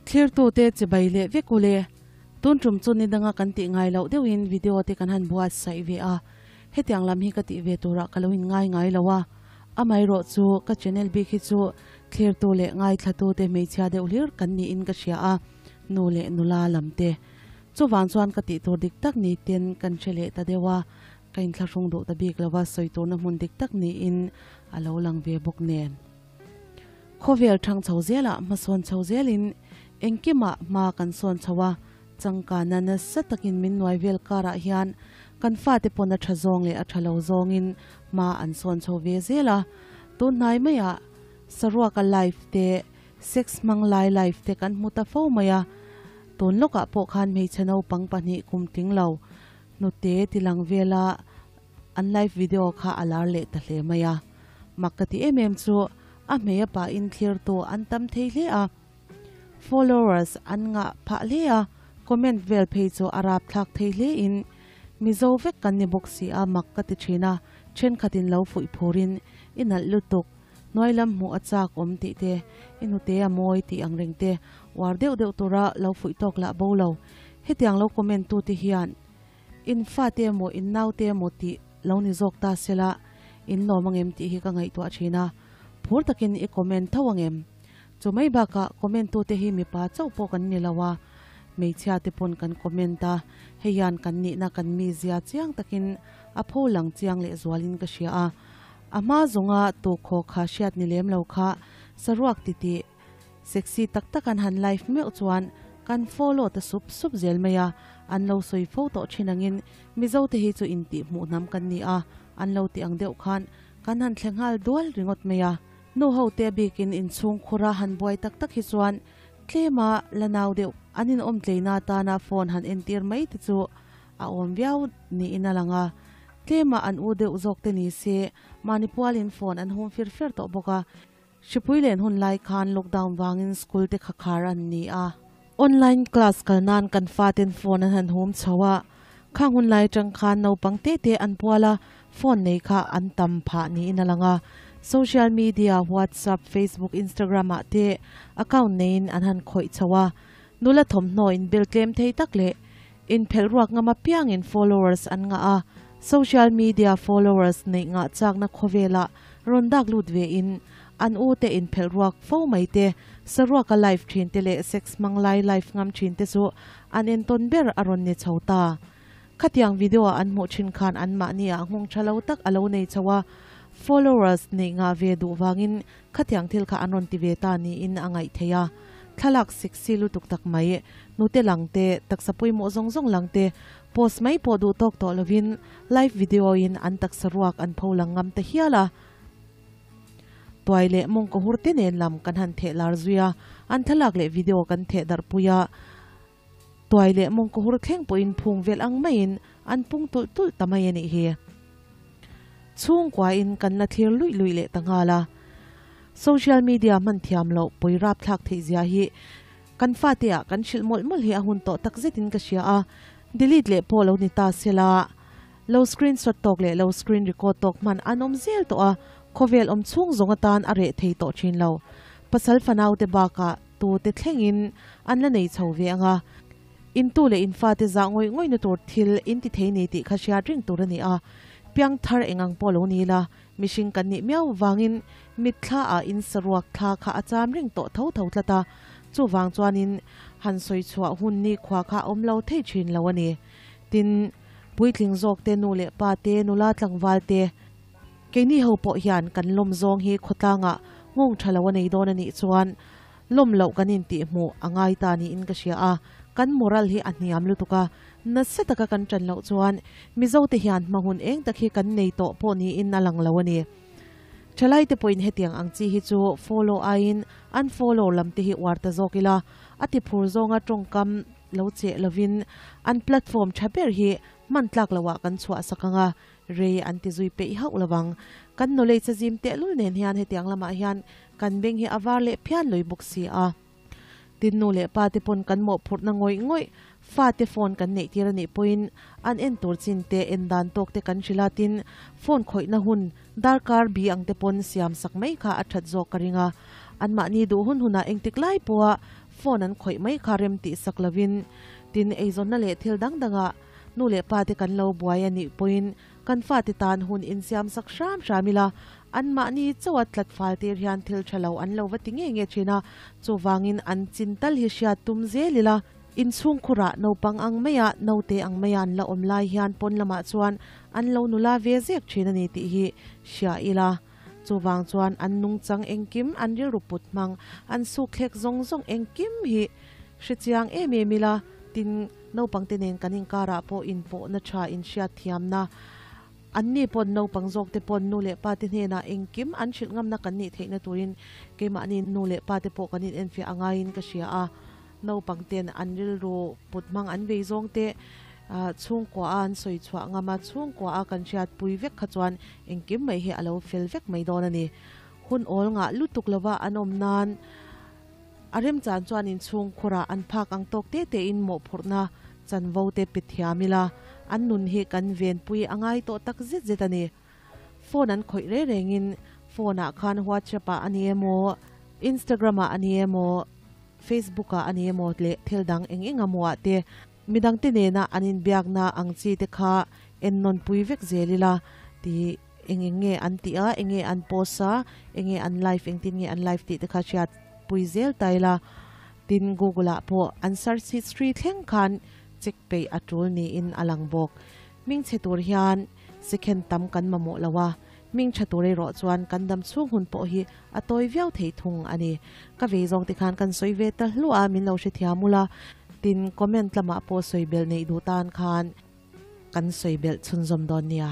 Thlirtute chibai leh vek u le. Tun tum chu ni danga kan tih ngai loh deuhin video te kan han buatsaih ve a, hetiang lam hi ka tih ve turah ka lo in ngai ngai lo a. Amaherawh chu ka channel bik hi chu thlirtu leh ngaithlatute hmeichhia deuh hlir kan niin ka hria a, nu leh nula lam te. Chuvang chuan ka tih tur dik tak ni ten kan hre leh ta deuh a, ka inthlahrung duh ta bik lo a, sawi turna hmun dik tak niin a lo lang ve bawk nen. Khawvel thang chho zelah hmasawn chho zelin engkimah hma kan sawn chho a, changkana nasa takin min nuai vel karah hian kan fate pawn a tha zawng leh a tha lo zawngin hma an sawn chho ve zel a. Tun hnai maiah saruaka life te, sex hmang lai life te kan hmu ta fo mai a. Tun lawkah pawh khan hmeichhe naupang pahnih kum tling lo hnute tilang vela An live video kha a lar leh ta hle mai a, mak ka ti em em chu a hmei a pahin thlirtu an tam thei hle a, followers an ngah phah hle a, comment vel phei chu a rapthlak thei hle in Mizo vek kan ni bawk si a mak ka ti thin a, thenkhatin lo fuih phurin i nalh lutuk, hnuai lam hmuh a chak awm tih te, i hnute a mawi tih ang reng te uar deuh deuh tura lo fuih tawk lah bo lo, hetiang lo comment tute hian In fate emaw in naute emaw tih lo ni zawk ta sela in lawm angem tih hi ka ngaihtuah thin a, phur takin i comment tho angem? Chu mai bakah comment tute hi mipa chauh pawh kan ni lo a, hmeichhia te pawn kan comment a, hei hian kan nihna kan mizia chiang takin a pho lang chiang leh zualin ka hria a, a hma zawnga tukhaw kha hriat ni lem lo kha saruak titih Sexy tak tak an han live meuh chuan kan follow ta sup sup zel mai a, an lo sawi fo tawh thin angin Mizo te hi chu intih hmuh hnam kan ni a, an lo ti ang deuh khan kan han thle nghal dual ringawt mai a. Nu ho te bikin inchhung khura han buai tak tak hi chuan tlema la nau deuh an inawm tleina atana phone han entir mai te chu a awm viau niin a lang a, tlema an u deuh zawk te ni se mahni pualin phone an hum fir fer tawh bawk a. Hripui len hun lai khan lockdown vangin school te kha khar an ni a. Online class kal nan kan faten phone an han hum chho a, khang hun lai atang khan naupang te te an pual a, phone nei kha an tam phah niin a lang a. Social media, WhatsApp, Facebook, Instagram ah te account neiin an han khawih chho a. Nula thawmhnaw inbel tlem thei tak leh inphelh ruak ngam apiangin followers an ngah a. Social media followers neih ngah chakna khawvelah Rawn dak lut ve in an u te in phelh ruak fo mai te, saruaka live thin te leh sex hmang lai live ngam thin te chu an entawn ber a rawn ni chho ta. Khatiang video a an hmuh thin khan an mahni ah nghawng tha lo tak a lo nei chho a, followers neih ngah ve duh vangin khatiang thil kha an rawn ti ve ta niin a ngaih theih a. Thlalak sexy lutuk tak mai, nute lang te, taksa pawimawh zawng zawng lang te, Post mai pawh duh tawk tawh lovin live video in an taksa ruak an pho lang ngam ta hial a. Tuai leh mawngkaw hur te nen lam kan han theh lar zui a, an thlalak leh video kan theh darh pui a. Tuai leh mawngkaw hur thleng pawhin phung velh ang maiin an pung tulh tulh ta mai a nih hi. Chhungkua in kan la thlir luih luih leh ta nghal a. Social media hman thiam loh pawi rapthlak theih zia hi Kan fate ah kan hrilh mawlh mawlh hi a hun tawh tak zetin ka hria a, delete leh pawh lo ni ta sela, lo screenshot tawk leh lo screen record tawk hman an awm zel tawh a, khawvel awm chhung zawng atan a reh thei tawh thin lo. Pasal fanau te bakah tu te thlengin an la nei chho ve ang a, in tu leh in fate zah ngawih ngawih na tur thil in ti thei ni tih kha hriat reng tur a ni a, piangthar eng ang pawh lo ni la, Mihring kan nih miau vangin mitthla ah in saruak thla kha a cham reng tawh tho tho tlat a, chuvang chuanin han sawi chhuah hun ni khua kha a awm lo thei thin lo a ni. Tin, puitling zawk te nu leh pa te, nula tlangval te, keini ho pawh hian kan lawm zawng hi khawtlangah nghawng tha lo a nei dawn a nih chuan lawm loh kan intih hmuh a ngai ta niin ka hria a, kan moral hi a hniam lutuk a, nasa taka kan tan loh chuan Mizote hian hma hun eng tak hi kan nei tawh pawh niin a lang lo a ni. Thalaite pawhin hetiang ang chi hi chu follow aiin unfollow lam te hi uar ta zawk ila, a ti phur zawnga tawngkam lo cheh lovin an platform tha ber hi hman tlak loah kan chhuah sak ang a, rei an ti zui peih hauh lovang. Kan knowledge a zim tehlul nen hian hetiang lamah hian Kan beng hi a var leh phian lui bawk si a. Tin nu leh pa te pawn kan mawhphurhna ngawih ngawih fa te phone kan neih tir a nih pawhin an en tur chin te en dan tawk te kan hrilh a tin phone khawihna hun darkar bi ang te pawn siam sak mai kha a that zawk ka ring a. Anmahni duh hun hunah engtik lai pawha Phone an khawih mai kha rem tih sak lovin tin eizawnna leh thil dang dangah nu leh pa te kan lo buai a nih pawhin kan fate tan hun insiam sak hram hram ila anmahni chauha tlat fal tir hian thil tha lo an lo va ti nge nge thin a, chuvangin an chin tal hi hriat tum zel ila. Inchhungkhurah naupang ang maia naute ang maia an la awm lai hian pawn lamah chuan an lo nula ve zek thin a ni tih hi hria ila. Chuvang chuan an nungchang engkim, an rilru put hmang, an sukthlek zawng zawng engkim hi hre chiang em em ila, tin naupangte nen kan inkarah pawh inpawhna tha inhriat thiamna, anni pawn naupang zawkte pawn nu leh pate hnenah engkim an hrilh ngamna kan nih theihna turin keimahni nu leh pate pawh kan inenfiah a ngaiin ka hria a. Naupangten an rilru put hmang an vei zawng te chhungkua a an sawi chhuah ngam a, chhungkua a kan hriatpui vek kha chuan engkim mai hi a lo fel vek mai dawn a ni. Hun awl ngah lutuk lova an awm nan a remchan chuan inchhungkhurah an phak ang tawk te tein mawhphurhna chanvo te pe thiam ila, an nun hi kan venpui a ngai tawh tak zet zet a ni. Phone an khawih reng rengin phone ah khan WhatsApp ah a ni emaw, Instagram ah a ni emaw, Facebook ah a ni emaw leh thil dang eng eng emaw ah te midang te nena an inbiakna ang chi te kha en nawn pui vek zel ila ti eng eng nge an tih a, eng nge an post a, eng nge an live engtin nge an live tih te kha hriat pui zel ta ila. Tin Google ah pawh an search history thleng khan check peih a tul niin a lang bawk. Hmingchhe tur hian Second tam kan mamawh lo a, hming tha tur erawh chuan kan dam chhung hun pawh hi a tawi viau thei thung a ni. Ka vei zawng te khan kan sawi ve ta hluah a, min lo hrethiam ula, tin comment lamah pawh sawi belh neih duh tan khan kan sawi belh chhunzawm dawn nia.